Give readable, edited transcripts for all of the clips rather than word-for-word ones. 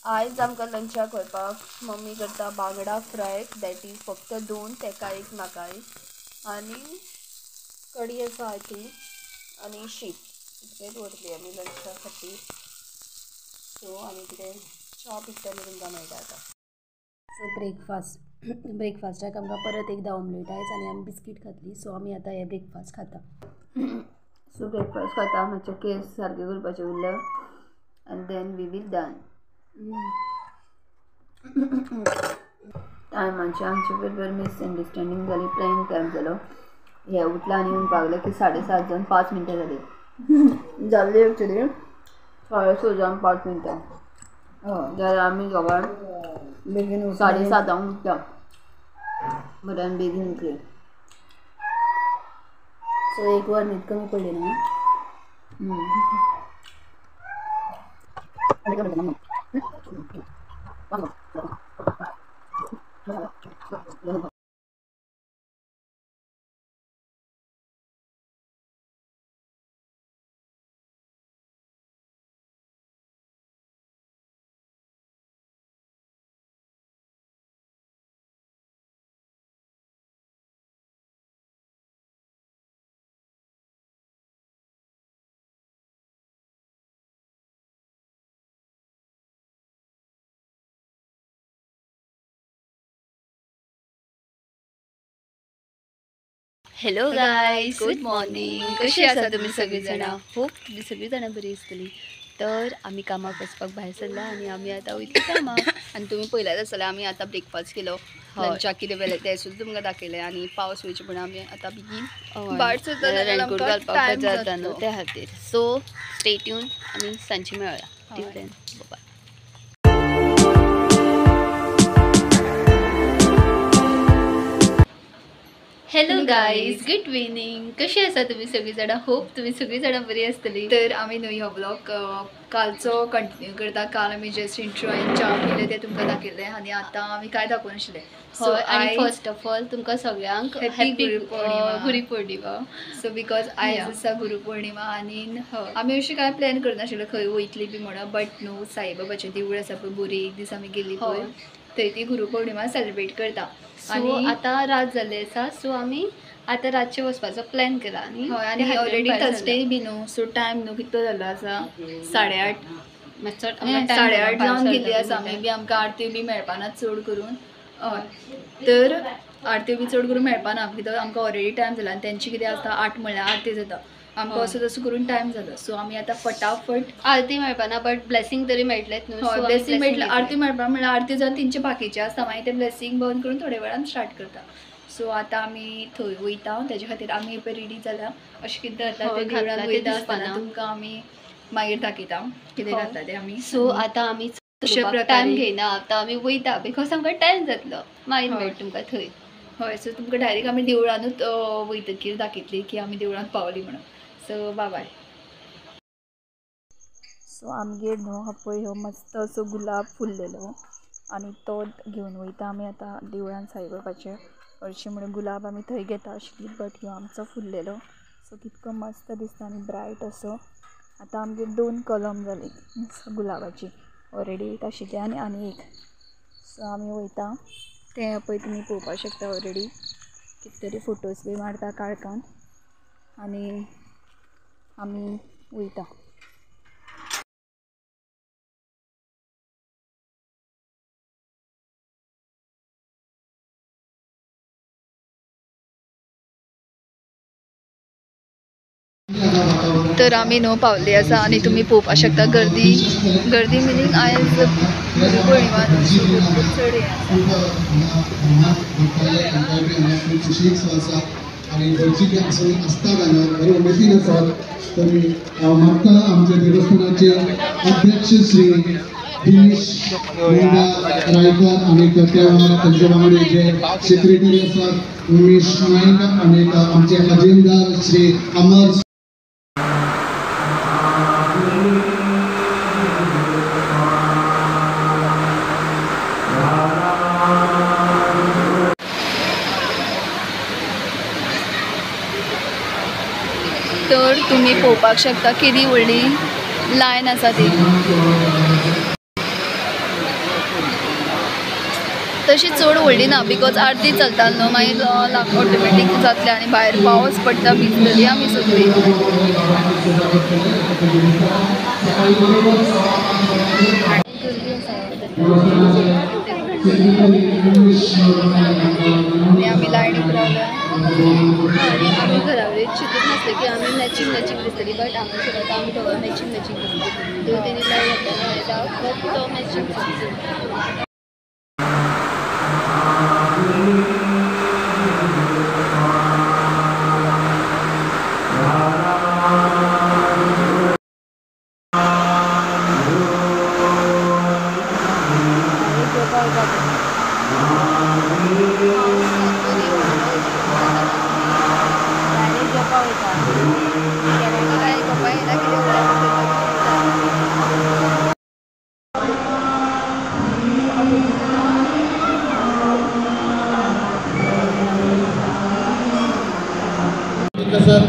आयज आमकां लंचाक करपाक मम्मी करता बांगडा फ्राय, that is फक्त 2, तेका एक म्हाका एक, आनी कडी आसा I think, आनी शीत. इतलें दवरतली आमी लंचा खातीर. सो आमी कितें च्या पितले तुमकां मेळटा आतां. सो ब्रेकफास्टाक आमकां परत एकदां ऑमलेट आयज आनी आमी बिस्कीट खातली. सो आमी आतां हे ब्रेकफास्ट खाता. सो ब्रेकफास्ट खाता, मातशे केस सारके करपाचे उरले आनी then we will done. टायमाचे आमचे बरोबर मिसअंडरस्टँडींग जाली, प्लॅन टायम जालो. हे उठला आनी म्हणपाक लागले की 7:30 जावन 5 मिनटां जाली. जाल्ली एक्चुली 6:30 जावन 5 मिनटां. हय, जाल्यार आमी दोगां बेगीन 7:30 उठता, बट आमी बेगीन उठली. सो एक वर न्हीद कमी पडली न्हू. Hello guys, good morning. कशी आसा तुमी सगळीं जाणां? होप तुमी सगळीं जाणां बरी आसतली. तर आमी कामाक वचपाक भायर सरला आनी आमी आतां वयतली कामाक. आनी तुमी पयल्याच आसतलें आमी आतां ब्रेकफास्ट केलो, लंचाक कितें वेलें तें सुद्दां तुमकां दाखयलें. आनी पावस वयचे पण आमी आतां बेगीन भायर सरता, रेनकोट घालपाक जाता न्हू त्या खातीर. सो स्टे ट्यून, आमी सांजचे मेळया. Till then bye. Hello guys, good evening. कशी आसा तुमी सगळीं जाणां? होप तुमी सगळीं जाणां बरी आसतली. तर आमी न्हू हो ब्लॉग कालचो कंटिन्यू करता. काल आमी जस्ट इंट्रो आनी च्या पिले तें तुमकां दाखयलें आनी आतां आमी कांय दाखोवं नाशिल्लें. सो आनी फर्स्ट ऑफ ऑल तुमकां सगळ्यांक happy Guru Purnima. So because आयज आसा गुरू पौर्णिमा आनी आमी अशें कांय प्लॅन करनाशिल्लें खंय वयतली बी म्हणून, बट न्हू साईबाबाचें देवूळ आसा पळय बोरी, एक दीस आमी गेली पळय थंय ती गुरू पौर्णिमा सेलिब्रेट करता. आनी आतां रात जाल्ली आसा, सो आमी आतां रातचें वचपाचो प्लॅन केला. आनी हय, आनी ऑलरेडी थर्सडे बी न्हू, सो टायम न्हू कितलो जाल्लो आसा, 8:30, 8:30 जावन गेल्ली आसा. आमी बी आमकां आरती बी मेळपाना चड करून. हय, तर आरती बी चड करून मेळपाना कित्याक आमकां ऑलरेडी टायम जाला आनी तेंची कितें आसता 8 म्हळ्यार आरती जाता, आमकां असो तसो करून टायम जालो. सो आमी आतां फटाफट आरती मेळपाना बट ब्लेसिंग तरी मेळटलेंच न्हू. हय, ब्लेसिंग मेळटलें. आरती मेळपा म्हळ्यार आरती जावन तेंचे बाकीचे आसता, मागीर ते ब्लेसिंग बंद करून थोड्या वेळान स्टार्ट करता. सो आतां आमी थंय वयता, तेजे खातीर आमी पळय रेडी जाल्या. अशें कितें जाता तें देवळान वयता आसतना तुमकां आमी मागीर दाखयता कितें घातला तें आमी. सो आतां आमी टायम घेयना, आतां आमी वयता because आमकां टायम जातलो, मागीर मेळटा तुमकां थंय. हय, सो तुमकां डायरेक्ट आमी देवळानूच वयतकीर दाखयतली की आमी देवळान पावली म्हणून. सो बाय बाय. सो आमगेर न्हू पळय हो मस्त असो गुलाब फुल्लेलो आनी तो घेवन वयता आमी आतां देवळान साईबाबाचें. हरशीं म्हणून गुलाब आमी थंय घेता आशिल्ली, बट ह्यो आमचो फुल्लेलो. सो कितको मस्त दिसता आनी ब्रायट असो. आतां आमगेर 2 कलम जाली गुलाबाची, ऑलरेडी एक आशिल्ली आनी आनी एक. सो आमी वयता तें पळय तुमी पळोवपाक शकता. ऑलरेडी कितें तरी फोटोज बी मारता काळखान आनी आमी वयता. तर आमी न्हू पावल्ली आसा आनी तुमी पळोवपाक शकता गर्दी, गर्दी मिनींग आयज गुरू पौर्णिमा न्हू, सो भरपूर चड हें आसा. आनी आसता बरे उमेदीन आसात. तर हांव मागता आमच्या देवस्थानाचे अध्यक्ष श्री दिनेश मुंडा रायकर आनी त्या तांचे वांगडी जे सेक्रेटरी आसात उमेश नायक आनी आमचे खजिनदार श्री अमर तर तुम्ही पळोवपाक शकता केदी व्हडली लायन आसा ती. तशी चड व्हडली ना because आरती चलता न्हू मागीर ऑटोमॅटीक जातलें आनी भायर पावस पडटा भिजतली आमी सगळीं. आनी आमी लायनीक रावल्या आनी आमी घरा कडेन चिंतूंक नासलें की आमी मॅचींग मॅचींग दिसतली बट हांगासर आतां आमी दोगां मॅचींग मॅचींग दिसता. त्यो तेणी लायट घातल्या बट तो मॅचींग दिसता.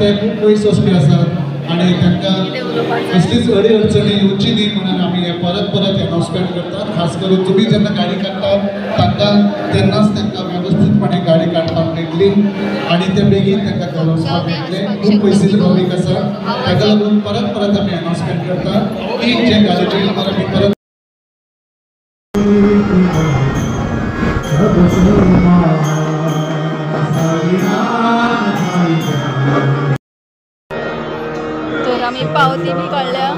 ते खूब पयस वचपी आसात आनी तांकां कसलीच अडी अडचणी येवची न्ही म्हणून आमी हे परत परत अनाउन्समेंट करतात. खास करून तुमी जेन्ना गाडी काडटात तांकां तेन्नाच तांकां वेवस्थीतपणे गाडी काडपाक मेळटली आनी ते बेगीन तांकां घर वचपाक मेळटलें. खूब पयसिल्ले भावीक आसा ताका लागून परत परत आमी अनाउन्समेंट करतात की जे गाडयेचे नंबर आमी परत तर आमी पावती बी काडल्या.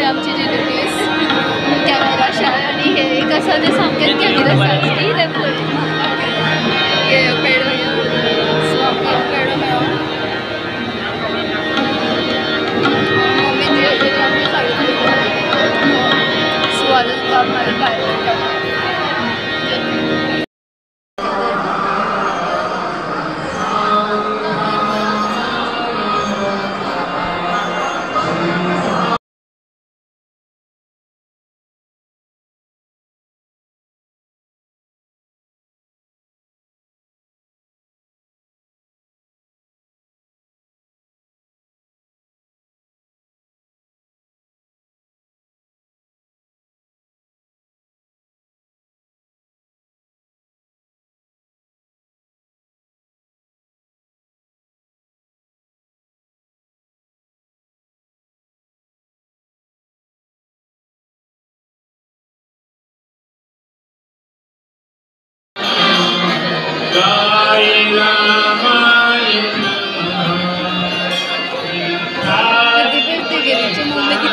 आमची रिलेटिव्स कॅमेरा शाय आनी हे एक आसा ते सामकेच कॅमेरा शाय कितें पळय हे पेडो सो आमकां पेडो मेळ्ळो. मम्मी ती आमची साडी सो आतां तुमकां मागीर भायर मेळटा.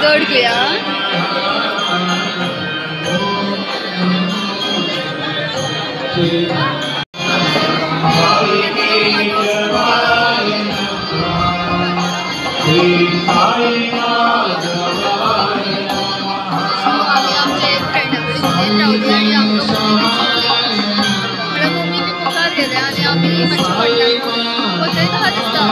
अडकूया. आमी आमच्या एक फ्रेंडा कडेन उलयत रावली आनी आमकां मम्मी बी म्हणल्यार मम्मी बी मुखार गेले आनी आमी मातशी फाटल्यान वतय आहा दिसता.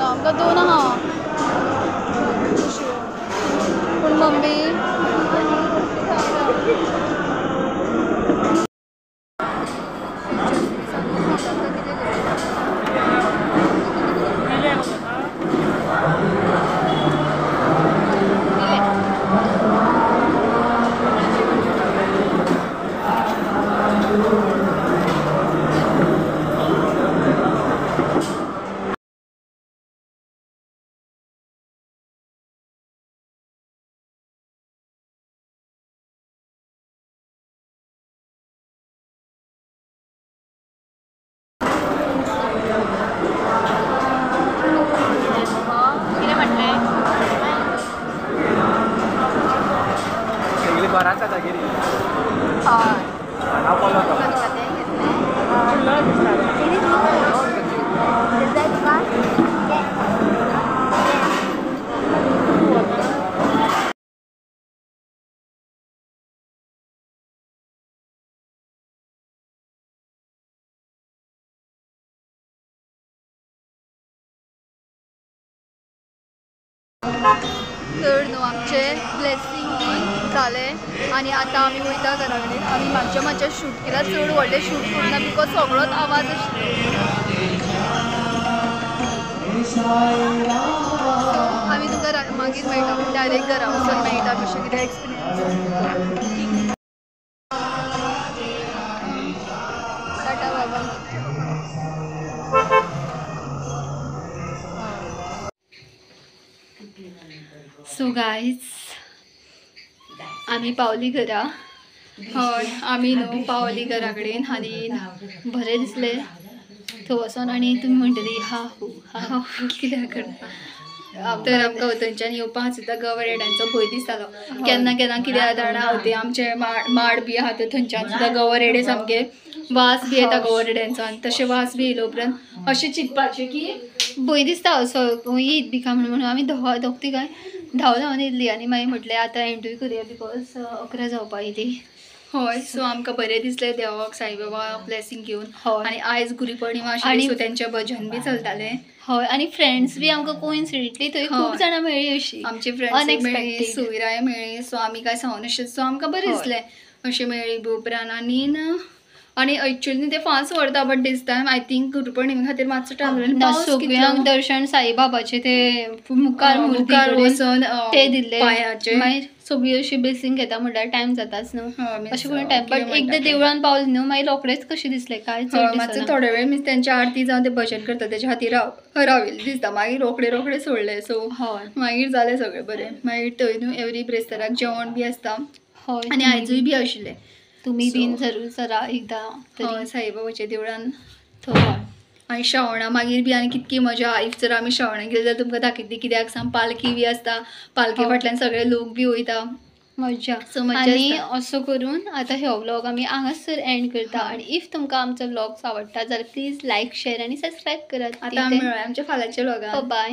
आमकां दोन आहा. तर न्हू आमचे ब्लेसींग बी जालें आनी आतां आमी वयता घरा कडेन. आमी मातशें मातशें शूट केलां, चड व्हडलें शूट करूं ना because सगळोच आवाज आशिल्लो. आमी तुमकां मागीर मेळटा, डायरेक्ट घरा वचून मेळटा कशें कितें एक्सपिरियन्स. टाटा बाबा. सो गायज आमी पावली घरा. हय आमी न्हू पावली घरा कडेन आनी बरें दिसलें थंय वचोन. आनी तुमी म्हणटली हा हू हा हू कित्याक करता, तर आमकां थंयच्यान येवपाक सुद्दां गवरेड्यांचो भंय दिसतालो. केन्ना केन्ना कित्याक जाणा ते आमचे माड बी आहा ते थंयच्यान सुद्दां गवरेडे सामके वास बी येता गवरेड्यांचो. आनी तशें वास बी येयले उपरांत अशें चिंतपाचें की भंय दिसता असो येयत बी काय म्हणून आमी दोग तिगां धांव धांवन येयल्ली. आनी मागीर म्हटलें आतां एंडूय करुया because 11 जावपा येयली. हय सो आमकां बरें दिसलें देवाक साईबाबा ब्लेसींग घेवन. आनी आयज गुरुपौर्णिमा आशिल्ली सो तेंचें भजन बी चलतालें. हय आनी फ्रेंड्स बी आमकां कोइन्सिडेंटली थंय खूब जाणां मेळ्ळी अशी, आमची फ्रेंड्स मेळ्ळी, सोयराय मेळ्ळी. सो आमी काय सांगून सो आमकां बरें दिसलें अशें मेळ्ळी बी उपरांत. आनी आनी एक्चुअली ते फास्ट व्हरता but this time I think गुरुपौर्णिमे खातीर मातसो टायम सगळ्यांक दर्शन साईबाबाचें ते मुखार मुखार वचून ते दिल्ले पांयाचे, मागीर सगळीं अशी ब्लेसींग घेता म्हणल्यार टायम जाताच न्हू अशें करून टायम. बट एकदां देवळान पावलें न्हू मागीर रोखडेच कशें दिसलें काय चड मातसो थोडे वेळ मीन्स तेंची आरती जावन ते भजन करता तेच्या खातीर राविल्लें दिसता. मागीर रोखडे रोखडे सोडले सो मागीर जालें सगळें बरें. मागीर थंय न्हू एवरी ब्रेस्ताराक जेवण बी आसता आनी आयजूय बी आशिल्लें. तुम्ही बीन जरूर जरा एकदां साईबाबाच्या देवळान थंय. आनी श्रावणा मागीर बी आनी कितकी मजा. If जर आमी श्रावणाक गेले जाल्यार तुमकां दाखयतली कित्याक सांग पालखी बी आसता, पालखी फाटल्यान सगळे लोक बी वयता, मज्जा. आनी असो करून आतां हो व्लॉग आमी हांगासर एंड करता. आनी if तुमकां आमचो व्लॉग्स आवडटा जाल्यार प्लीज लायक, शेर आनी सबस्क्रायब करात. आतां मेळया आमच्या फाल्यांच्या व्लॉगान. बाय.